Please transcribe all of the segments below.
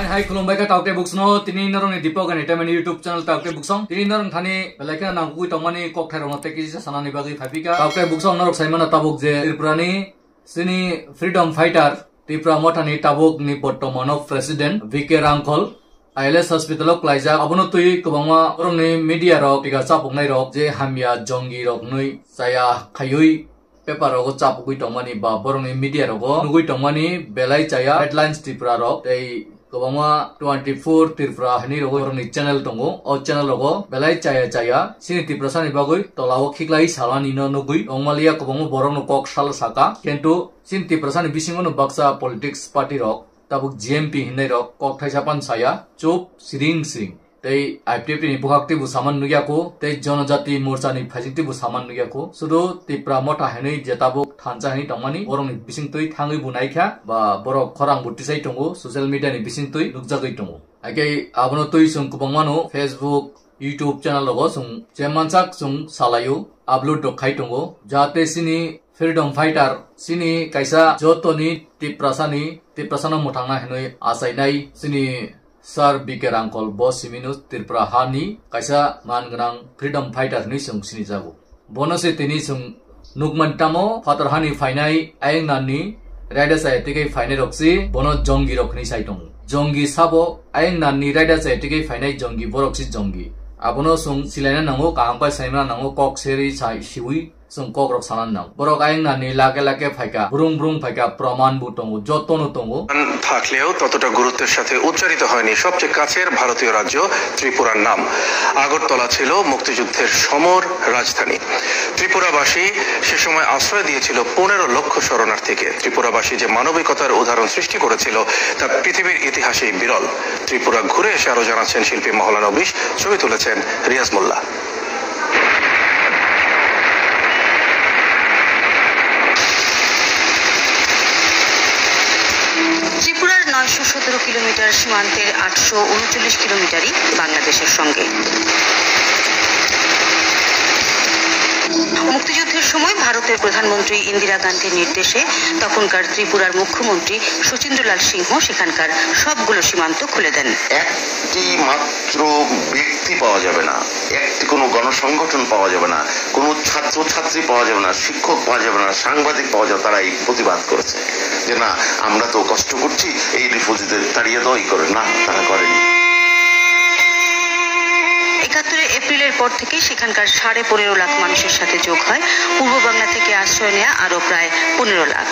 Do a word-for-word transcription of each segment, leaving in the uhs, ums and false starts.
Hai, khulumbai kha Taukte Buksong no, tini norokni Deepak Entertainment YouTube channel Taukte Buksong. Tini norok thani belai kheno nangkukwi tongmani kokthairokno tei kisa sanani bagwi phaipikha. Taukte Buksong norok saimano tabuk je Tripurani chini freedom fighter, Tipra Mothani tabukni bortomano president V K Rangkhol I L S hospital o klaijak. Abono twi kwbangma borokni media rok, tiga chapuknai rok je hamya jongi rok nwi chaya khaiwi paper rogo chapugwi tongmani ba borokni media rogo nugwi tongmani belai chaya headlines Tripura rok tei kwbangma twenty four Tripura hinwi rogo borokni channel tongo. O channel rogo belai chaya chaya chini Tiprasani bagwi tolao khiklai salani no nugwi tongmaliya, kwbangma borokno kok sal saka, kintu chini Tiprasani bisingo no baksa politics party rok tabuk G M P hinwi rok kok thaisa pan saya, chup siring siring. Tei I P F T ni bukhak teibo saman nukya kho, tei Jonojati Morcha ni phaising teibo saman nukya kho. Sudu Tipra Motha hinwi je tabuk thansa hinwi tongmani, borokni bisingtwi thangwi bo naikha, ba borok khorang bo tisai tongo, social media ni bisingtwi nukjagwi tongo. Haikhe abono twi chwng kwbangmano Facebook, YouTube channel rogo chwng je mansak chwng salaio, upload rok khai tongo, jate chini freedom fighter, chini kaisa jotoni Tiprasani, Tiprasano mwthangna hinwi achainai chini Sir B K Rangkhol bo simino Tripura hani kaisa man gwnang freedom fighter hinwi chwng sinijago. Bono se tini chwng nukmani tamo phatar hani phainai ayang nani raida chaya tike phainai rok si bono jongi rok hinwi sai tongo. Jongi sabo ayang nani raida chaya tike phainai jongi, borok si jongi. Abono chwng silaina nango, kaham pai saimana nango, kok seri sai siwi chwng kok rok sana nang. Borok ayang nani lake lake phaika, brung brung phaika, proman bo tongo, jotono tongo. থাকলেও ততটা গুরুত্বের সাথে উচ্চারিত হয়নি সবচেয়ে কাছের ভারতীয় রাজ্য ত্রিপুরার নাম। আগরতলা ছিল মুক্তিযুদ্ধের সমর রাজধানী। ত্রিপুরাবাসী সে সময় আশ্রয় দিয়েছিল পনেরো লক্ষ শরণার্থীকে। ত্রিপুরাবাসী যে মানবিকতার উদাহরণ সৃষ্টি করেছিল, তা পৃথিবীর ইতিহাসেই বিরল। ত্রিপুরা ঘুরে এসে আরও জানাচ্ছেন শিল্পী মহলানবিশ, ছবি তুলেছেন রিয়াজ মোল্লা। ত্রিপুরার নয়শো সতেরো কিলোমিটার সীমান্তের আটশো ঊনচল্লিশ কিলোমিটারই বাংলাদেশের সঙ্গে। মুক্তিযুদ্ধের সময় ভারতের প্রধানমন্ত্রী ইন্দিরা গান্ধীর নির্দেশে তখনকার ত্রিপুরার মুখ্যমন্ত্রী শচীন্দ্রলাল সিংহ সেখানকার সবগুলো সীমান্ত খুলে দেন। একটি মাত্র ব্যক্তি পাওয়া যাবে না, একটি কোনো গণসংগঠন পাওয়া যাবে না, কোনো ছাত্রছাত্রী পাওয়া যাবে না, শিক্ষক পাওয়া যাবে না, সাংবাদিক পাওয়া যাবে না, তারা এই প্রতিবাদ করেছে যে না, আমরা তো কষ্ট করছি, এই রিফিউজিদের তাড়িয়ে দেওয়া, এই করে। না, তারা করেনি। একাত্তরের এপ্রিলের পর থেকে সেখানকার সাড়ে পনেরো লাখ মানুষের সাথে যোগ হয় পূর্ব বাংলা থেকে আশ্রয় নেয়া আরও প্রায় পনেরো লাখ।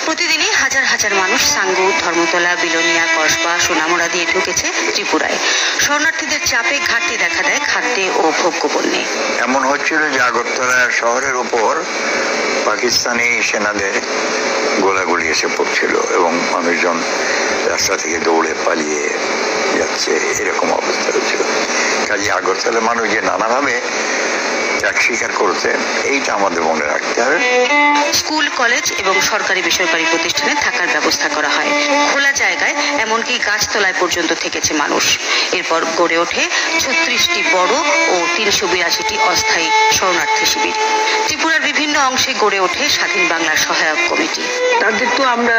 প্রতিদিনই হাজার হাজার মানুষ সাঙ্গু, ধর্মতলা, বিলোনিয়া, কসবা, সোনামুড়া দিয়ে ঢুকেছে ত্রিপুরায়। শরণার্থীদের চাপে ঘাটতি দেখা দেয় খাদ্যে ও ভোগ্যপণ্যে। এমন হচ্ছিল যে আগরতলা শহরের উপর পাকিস্তানি সেনাদের গোলাগুলি এসে পড়ছিল এবং মানুষজন রাস্তা থেকে দৌড়ে পালিয়ে যাচ্ছে, এরকম অবস্থা হয়েছিল। কাজে আগরতলা মানুষ যে নানাভাবে ত্যাগ স্বীকার করতেন, এইটা আমাদের মনে রাখতে হবে। স্কুল, কলেজ এবং সরকারি বেসরকারি প্রতিষ্ঠানে থাকার ব্যবস্থা করা হয়। খোলা জায়গায়, এমনকি গাছতলায় পর্যন্ত থেকেছে মানুষ। এরপর গড়ে ওঠে ছত্রিশটি বড় ও তিনশো বিরাশিটি অস্থায়ী শরণার্থী শিবির। ত্রিপুরার বিভিন্ন অংশে গড়ে ওঠে স্বাধীন বাংলার সহায়ক কমিটি। তাদের তো আমরা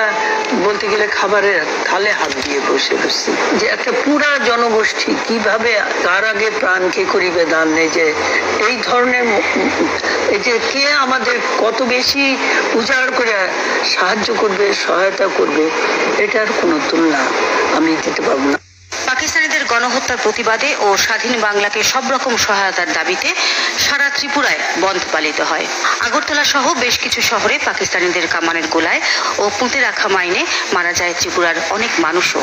বলতে গেলে খাবারের থালে হাত দিয়ে বসে রয়েছি, যে একটা পুরা জনগোষ্ঠী কিভাবে তার আগে প্রাণ কে করিবে দান নেই, যে এই ধরনের ম-, এই যে কে আমাদের কত বেশি উজাড় করে সাহায্য করবে, সহায়তা করবে, এটার কোনো তুলনা আমি দিতে পারবো না। পাকিস্তানিদের গণহত্যার প্রতিবাদে ও স্বাধীন বাংলাকে সব রকম সহায়তার দাবিতে সারা ত্রিপুরায় বন্ধ পালিত হয়। আগরতলা সহ বেশ কিছু শহরে পাকিস্তানিদের কামানের গোলায় ও পুঁতে রাখা মাইনে মারা যায় ত্রিপুরার অনেক মানুষও।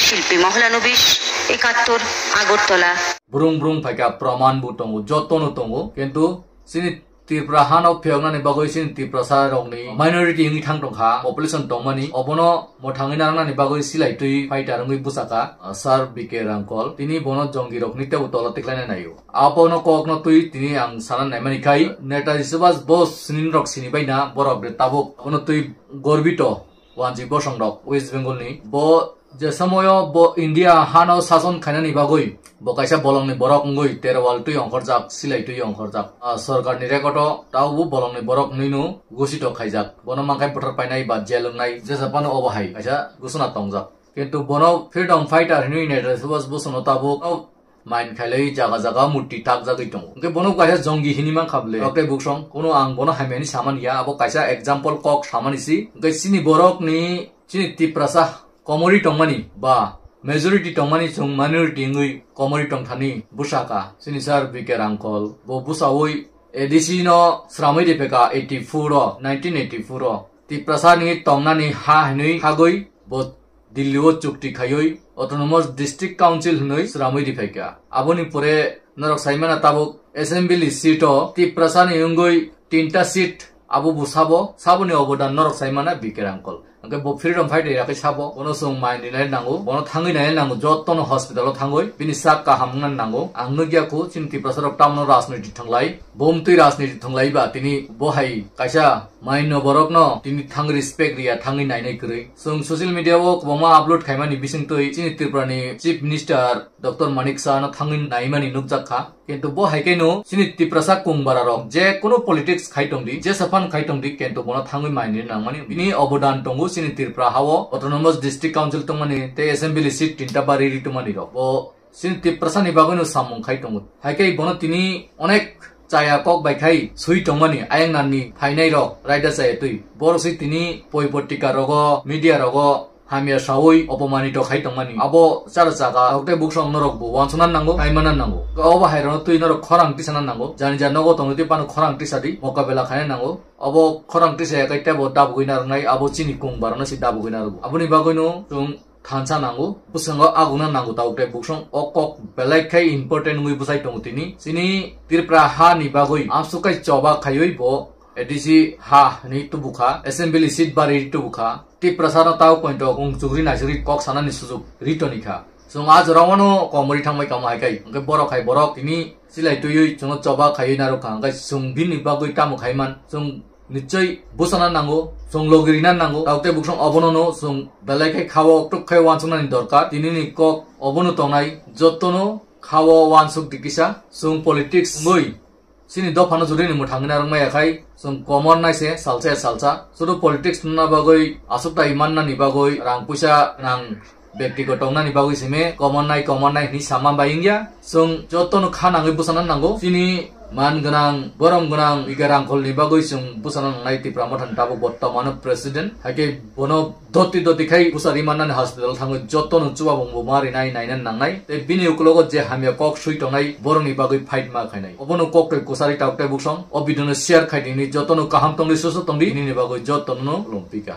শিল্পী মহলানবিশ, একাত্তর, Agartala. Brung brung phaikha, proman bo tongo, jotono tongo, kintu chini Tripura hano phiyoknani bagwi chini Tiprasa rokni minority wngwi thang tongkha, population tongmani, obono mwthangwi narwknani bagwi silai twi fighter wngwi bwsakha, ah, Sir B K Rangkhol. Tini bono jongi rokni teibo tolo tiklaina naio. Abono kokno twi tini ang sana naimani khai, Netaji Subhash Bose sini rok sini baina, borok de tabuk abono twi gorbito. Wanji Bosong rok West Bengal ni. Bo je somoyo bo India hano sason khainani bagwi bo kaisa bolongni borok wngwi terowal twi ongkhorjak, silai twi ongkhorjak. Ah, sorkar ni record o tao bo bolongni borok wngwi no gusito khaijak. Bono mankhai bwthar painai ba jail wngnai, jesa phano obo hai kaisa gusuna tongjak. Kintu bono freedom fighter hinwi naithai subas bwswkno tabuk main khailai jaga jaga murti takjagwi tongo. Hwnkhe bono kaisa jongi hinwi mankha bwle. Doctor Buksong, kuno ang bono hamyani samani ya, abo kaisa example kok samani si. Hwnkhe chini borokni, chini Tiprasa komori tongmani ba majority tongmani chwng minority wngwi komori tongthani bwsaka. Chini sir B K Rangkhol bo bwsawi A D C no sramwi ripheka eighty-four o, nineteen eighty-four o. Tiprasa ni tongnani ha hinwi hagwi bo Delhi o chukti khaiwi Autonomous District Council hinwi sramwi riphaikha. Aboni pore norok saimana tabuk assembly seat o Tiprasa ni wngwi tinta seat abo bo sabo, saboni obodan norok saimana B K Rangkhol. Hwnkhe bo freedom fighter ya khe sabo, bono chwng mai rinai nango, bono thangwi nai nango, jotono hospital o thangwi bini sak kaham wngna nango. Ang nukya kho chini Tiprasa rok tamno rajniti thwnglai, bumtwi rajniti thwnglai ba tini bo hai kaisa maino borokno tini thang respect riya, thangwi nainai kwrwi. Chwng social media o kwbangma upload khaimani bisingtwi chini Tripura ni Chief Minister Doctor Manik Saha no thangwi naimani nukjak kha. Kintu bo hai khe no chini Tiprasa kung bara rok je kuno politics khai tong di, je sapan khai tong di, kintu bono thangwi mai ni nangmani bini obodan tongo chini Tripura ha o Autonomous District Council tongmani tei assembly seat tinta bari ri tongmani rok. Bo chini Tiprasa ni bagwi no samung khai tongo. Hai khe bono tini onek chaya kok bai khai sui tongmani ayang nani phainai rok raida chaya twi. Borok se tini poi potrika rogo, media rogo hamya sawi opomanito khai tongmani. Abo chara chaka hokte buksong norok bo wansukna nango, kaimana nango. Obo hai rokno twi norok khorang tisana nango. Jani ja nogo tongwi twi phano khorang tisa di, mokabela khaina nango. Obo khorang tisa ya kai tebo dabugwi narwknai, abo chini kung barano se dabugwi narwgo. Aboni bagwino chwng thansa nango, bwskango aguna nango tabuk tei buksong o kok belai khai important wngwi bwsai tongo tini. Chini Tripura ha ni bagwi amsuk kai choba khaiwi bo A D C ha ni tubukha, assembly seat bari tubukha. Tiprasa no tao pointo kung chukri naisukri kok sanani sujuk ri tonikha. Chwng a jora wano komori thangbai kamo hai kai. Hwnkhe borok hai borok tini silai twiwi chwngno choba khaiwi narwkha. Hwnkhe chwng bini bagwi tamo khaiman? Chwng nichoi bwsana nango, chwng logi rina nango. Tabuk tei buksong obono no chwng belai khai khao tuk khai wansuknani dorkar. Tinini kok obono tongnai jotono khao wansuk di kisa. Chwng politics wngwi chini dophano jodi ni mwthangwi narwk maya khai, chwng komor nai se salsa ya salsa. Sudu politics wngna bagwi aswk tai mannani bagwi rang puisa nang bektigoto wngnani bagwi simi komor nai komor nai hinwi sama bai wngya. Chwng jotono kha nangwi bwsana nango. Chini man gwnang, borom gwnang, ega rangkholni bagwi chwng bwsana nangnai Tipra Mothani tabuk bortomano president. Haikhe bono doti doti khai bwsa rimannani hospital thangwi jotono chubabung bo ma rinai naina nangnai. Tei bini ukulogo je hamya kok sui tongnai borokni bagwi fight ma khainai. Obono kok tei kwchari tabuk tei buksong. O video no share khai di hinwi jotono kaham tongdi susu tongdi. Nini bagwi jotono lumpika.